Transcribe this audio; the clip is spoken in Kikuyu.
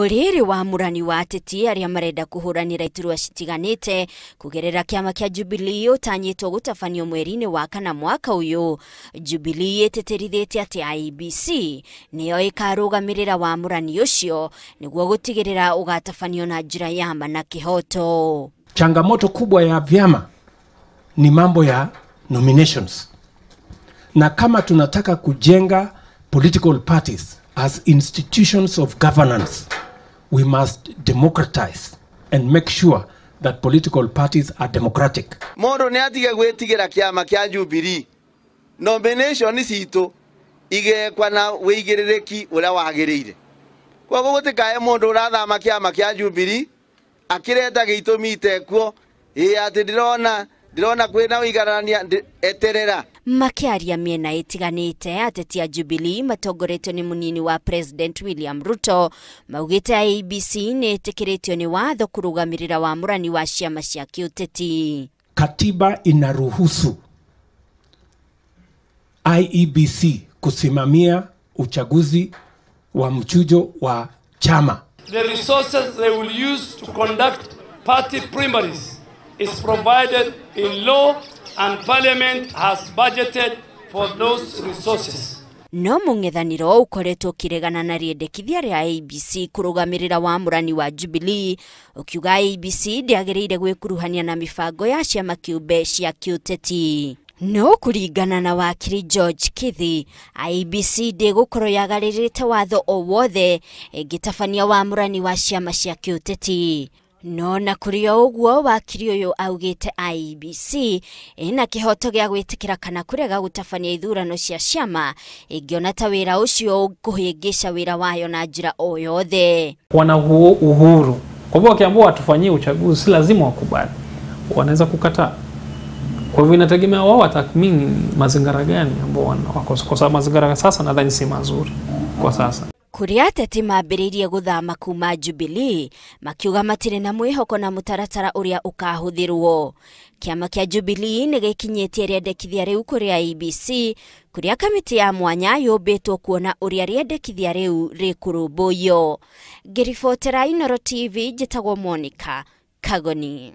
No rĩrĩ wamũrani wa ateti arĩa marenda kũhũranĩra iturwa citiganĩte kũgerera kĩama kĩa Jubilee ũtanyĩtwo gũtabanio mweri-inĩ wa kana mwaka ũyũ. Jubilee ĩtĩtĩrithĩtie atĩ IEBC nĩyo ĩkarũgamĩrĩra wamũrani ũcio nĩguo gũtigĩrĩra ũgatabanio na njĩra ya ma na kĩhoto. Changamoto kubwa ya vyama ni mambo ya nominations, na kama tunataka kujenga political parties as institutions of governance, we must democratize and make sure that political parties are democratic. Mundu ni atige gwitigira kiama kia Jubilee. Nomination citu igekwa na wigiririki uria wagiriire. Koguo gutikae mundu urathama kiama kia Jubilee akireta gitumi itekuo ĩ ati ndirona kwina wigarania eterera. Makiaria miena itiganite ateti a Jubilee matongoretio ni munini wa President William Ruto maugite IEBC ni itikiritio ni watho kurugamirira wamũrani wa ciama cia kiuteti. Katiba inaruhusu IEBC kusimamia uchaguzi wa mchujo wa chama. The resources they will use to conduct party primaries is provided in law and parliament has budgeted for those resources. No mũng'ethanĩro ũkoretwo ũkĩregana na rĩendekithia rĩa IEBC kũrũgamĩrĩra wamũrani wa Jubilee ũkiuga IEBC ndĩagĩrĩire gwĩkuruhania na mĩbango ya ciama kĩũmbe cia kĩũteti. No kũringana na wakiri George Kithi, IEBC ndĩgũkorwo yagarĩrĩte watho o wothe ĩngĩtabania wamũrani wa ciama cia kĩũteti. No na kũrĩ o ũguo wakiri ũyũ augĩte IEBC ĩna kĩhoto gĩa gwĩtĩkĩra kana kũrega gũtabania ithurano cia ciama ĩngĩona ta wĩra ũcio ũkũhĩngĩca wĩra wayo na njĩra o yothe. Wana uhuru. Kwa hivyo wakiamua watufanyie uchaguzi si lazima wakubali. Wanaweza kukataa. Kwa hivyo inategemea wao watathmini mazingira gani ambao wako, kwa sababu mazingira sasa nadhani si mazuri kwa sasa. Kũrĩa ateti mambĩrĩirie gũthama kuma Jubilee makiuga matirĩ na mwĩhoko na mũtaratara ũrĩa ũkahũthĩrwo. Kĩama kĩa Jubilee nĩ gĩkinyĩtie rĩendekithia rĩu kũrĩ IEBC kũrĩa kamĩtĩ ya mwanya yũmbĩtwo kuona ũrĩa rĩendekithia rĩu rĩkũrũmbũiyo. Ngĩribotera Inooro TV njĩtagwo Monica Kagoni.